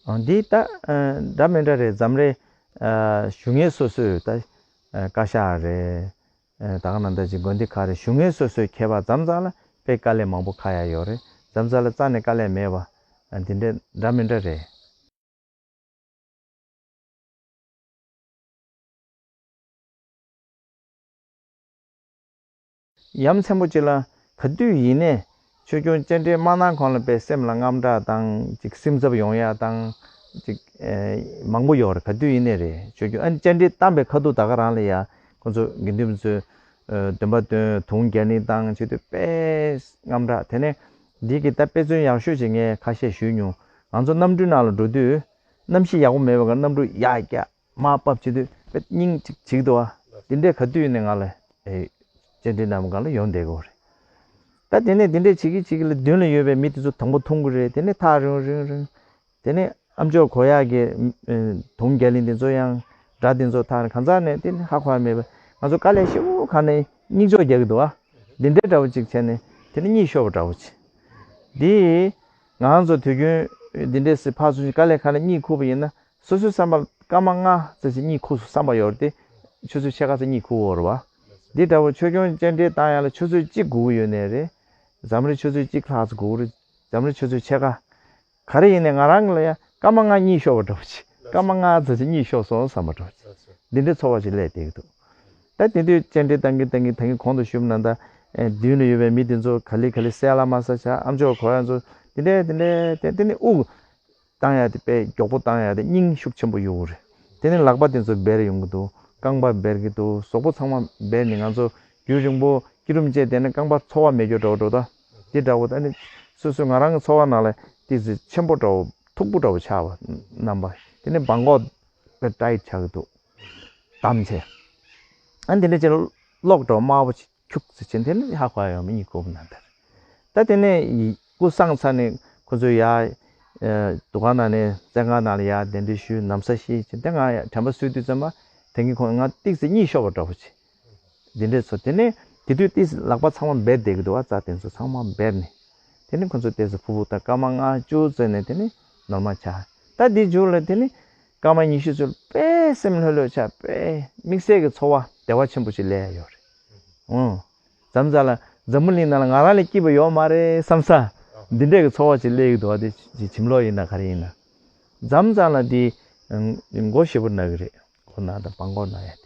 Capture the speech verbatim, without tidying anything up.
འདི་ད་འདྲ་མི་འདྲ་རེད། འཛམ་རེ་ཞུ་ངེས་སོ་སོས་ད་བཀའ་ཤག་རེད། ད་ག་ནང་ད་ཅིག་དགོན་སྡེ་ཁག་རེད། ཞུ་ངེས་སོ་སོའི་ཁྱད་པར་མཚམས་མཚམས་ལ་དཔེ་དཀའ་ལས་མང་པོ་ཁག་ཡ་ཡོད་རེད། མཚམས་མཚམས་ལ་རྩ་ནས་དཀའ་ལས་མེད་པ་འདི་འདྲ་འདྲ་མི་འདྲ་རེད། ཡ་མཚན་པོ་ཅིག་ལ་ག་དུས་ཡིན་ནའི་ཆོས་སྐྱོང་སྤྱན་འདྲེན་མ་གནང་གོང་ལ་དཔེ་སེམས་ལ་དངངས་སྐྲག་དང་ཅིག་སེམས་འཚབ་ཡོང་ཡ་དང་ཅིག་མང་པོ་ཡོད་རེད། ག་དུས་ཡིན་ནའི་རེད། ཆོས་སྐྱོང་ཨ་ནི་སྤྱན་འདྲེན་བཏང་པའི་ཁ་ཐུག་ད་ག་རང་ལ་ཡ་ཁོ་ཚོ་དགེ་འདུན་པ་ཚོས་འདོན་པ་འདོན་དུང་རྒྱ་ནི་བཏང་བྱེད་དུས་དཔེ་དངངས་སྐྲག་དེ་ནས་འདི་གི་ད་དཔེ་མཚོན་ཡག་ཤོས་ཅིག་ངས་ཁ་ཤས་ཞུས་མྱོང་། ང་ཚོ་གནམ་གྲུའི་ནང་ལ་འགྲོ་དུས་གནམ་གཤིས་ཡག་པོ་མེད་པ་ག་གནམ་གྲུ་ཡར་བཀྱག་མར་ཕབ་བྱེད་དུས་དཔེ་སྙིང་ཅིག་འཇིགས་འདུག་བ། དེ་འདྲས་ག་དུས་ནས་ང་ལ་ཨེ་སྤྱན་འདྲེན་གནང་བ་སྒང་ལ་ཡོང་བསྡད་ཀྱི་ཡོད་རེད། ད་དེ་ནས་དེ་འདྲས་བྱེད་ཀྱི་བྱེད་ཀྱི་ལ་མདུན་ལ་ཡོད་པའི་མི་དེ་ཚོ་དང་པོ་མཐོང་གི་རེད། དེ་ནས་ཐག་རིང་རིང་རིང་། དེ་ནས་ཨ་མཆོག་གོ་ཡག་གི་དུང་རྒྱ་གླིང་དེ་ཚོ་ཡང་སྒྲ་དེ་ཚོ་ཐག་རིང་གང་ཟག་ནས་དེ་ནས་ཧ་གོ་ཡ་མེད་པ། ང་ཚོ་དཀའ་ལས་ཞེ་པོ་ཁག་ནས་གཉིད་ཅོག་རྒྱག་གི་འདུག་བ། དེ་འདྲས་འདྲ་བོ་ཅིག་བྱས་ནས་དེ་ནས་གཉིད་ཤོར་བ་འདྲ་བོ་ཅིག་དེ་ང་ཚོ་དུས་རྒྱུན་འདི་འདྲས་སེ་ཕར་ཚུར་དཀའ་ལས་ཁག་ནས་གཉིད་ཁུག་པ་ཡིན་ན། སོ་སོའི་བསམ་པར་སྐར་མ་ལྔ་ཙམ་ཞིག་གཉིད་ཁུག་སོང་བསམ་པ་ཡོད་རེད་དེ། ཆུ་ཚོད་ཕྱེད་ཀ་ཙམ་གཉིད་ཁུག་ཡོད་རེད་བ། འདི་འདྲ་བོ་ཆོས་སྐྱོང་སྤྱན་འདྲེན་བཏང་ཡག་ལ་ཆུ་ཚོད་གཅིག་དགོས་ཀྱི་ཡོད་ནའི་རེད། འཛམ་རི་ཆུ་ཚོད་གཅིག་ལྷག་ཙམ་དགོས་ཀྱི་རེད། འཛམ་རི་ཆུ་ཚོད་ཕྱེད་ཀ། ག་རེ་ཡིན་ནའི་ང་རང་ལ་ཡང་སྐར་མ་ལྔ་གཉིད་ཤོར་བ་འདྲ་བོ་ཅིག་སྐར་མ་ལྔ་ཙམ་ཞིག་གཉིད་ཤོར་སོང་བསམ་པ་འདྲ་བོ་ཅིག་འདི་འདྲའི་ཚོར་བ་ཅིག་སླེབས་བསྡད་ཀྱི་འདུག་ད་དེ་དུས་སྤྱན་འདྲེན་བཏང་གིན་བཏང་གིན་ད་གིན་གོང་དུ་ཞུས་པ་ནང་ལྟར། ཨེ་མདུན་ལ་ཡོད་པའི་མི་དེ་ཚོ་ག་ལེ་ག་ལེ་གསལ་ལ་མ་གསལ་ཆགས། ཨ་མཆོག་གོ་ཡག་ཚོ་དེ་འདྲས་དེ་འདྲས་དེ་དེ་ནི་དབུགས་བཏང་ཡག་དེ་དཔེ་མགྱོགས་པོ་བཏང་ཡག་དེ་སྙིང་ཤུགས་ཆེན་པོ་ཡོད་རེད། དེ་ནི་ལག་པ་དེ་ཚོ་འབར་ཡོང་གི་འདུག་རྐང་པ་འབར་གྱི་འདུག་གཟུགས་པོ་ཚང་མ་འབར་ནས་ང་ཚོ་རྒྱུན་རིང་པོ་སྐྱིད་རུམ་བཅས་བསྡད་ན་རྐང་པ་ཚོར་བ་མེད་རྒྱུ་འདྲ་བོ་འགྲོ་ད། དེ་འདྲ་བོ་ད་ནི་སོ་སོ་ང་རང་གི་ཚོར་བ་ནང་ལ་ཏོག་ཙམ་ཆེན་པོ་འདྲ་བོ་མཐུག་པོ་འདྲ་བོ་ཆགས་པ། རྣམ་པ་དེ་ནི་སྦྲང་གོག་དཔེ་ཊའིཊ་ཆགས་ཀྱི་འདུག་དམ་བྱས། ཨ་འདི་འདྲ་བྱས་ན་གློག་འདྲ་བོ་དམར་པོ་ཅིག་འཁྱུག་ཙམ་བྱས། དེ་ནི་ཧ་གོ་ཡ་ཡོད་མ་རེད། གཉིད་ཁུག་པ་ནང་ལྟར། ད་དེ་ནས་སྐུ་སངས་ཚར་ནས་ཁོ་ཚོས་ཡར་འདུ་ཁང་ནང་ནས་བཙོན་ཁང་ནང་ལ་ཡར་གདན་འདྲེན་ཞུས། ན་བཟའ་བཞེས་བྱས། དེ་ང་ཡར་དྲན་པ་གསོས་དུས་ཙམ་པ་དེང་གི་ཁོང་ང་ཏོག་ཙམ་གཉིད་ཤོར་བ་འདྲ་བོ་བྱས། འདི་འདྲས་ཚོ་དེ་ནས་དེ་དུས་ཏོག་ཙམ་ལག་པ་ཚང་མ་འབར་བསྡད་ཀྱི་འདུག་བ། རྩ་དེ་ཚོ་ཚང་མ་འབར་ནས། དེ་ནས་ཁོ་ཚོ་ཏོག་ཙམ་ཕུར་བུ་དང་སྐར་མ་ལྔ་བཅུ་ཙམ་ནས་དེ་ནས་ནོར་མལ་ཆགས། ད་འདི་མཇུག་ལ་དེ་ནས་སྐར་མ་ཉི་ཤུ་ཙམ་དཔེ་སེམས་ལྷོད་ལྷོད་ཆགས། དཔེ་དམིགས་བསལ་གྱི་ཚོར་བ་བདེ་བ་ཆེན་པོ་ཞིག་སླེབས་ཡ་ཡོད་རེད། འོང་། མཚམས་མཚམས་ལ་འཛམ་བུ་གླིང་ནང་ལ་ང་རང་ལས་སྐྱིད་པ་ཡོད་མ་རེད་བསམ་ས། འདི་འདྲས་ཀྱི་ཚོར་བ་ཅིག་སླེབས་ཀྱི་འདུག་བ། དེ་ཅིག་གྱིམ་ལོག་ཡིན་ན་ག་རེ་ཡིན་ན། མཚམས་མཚམས་ལ་དེ་མགོ་ཞེ་པོ་ན་གི་རེད། མགོ་ན་དང་པང་མགོ་ན་ཡ་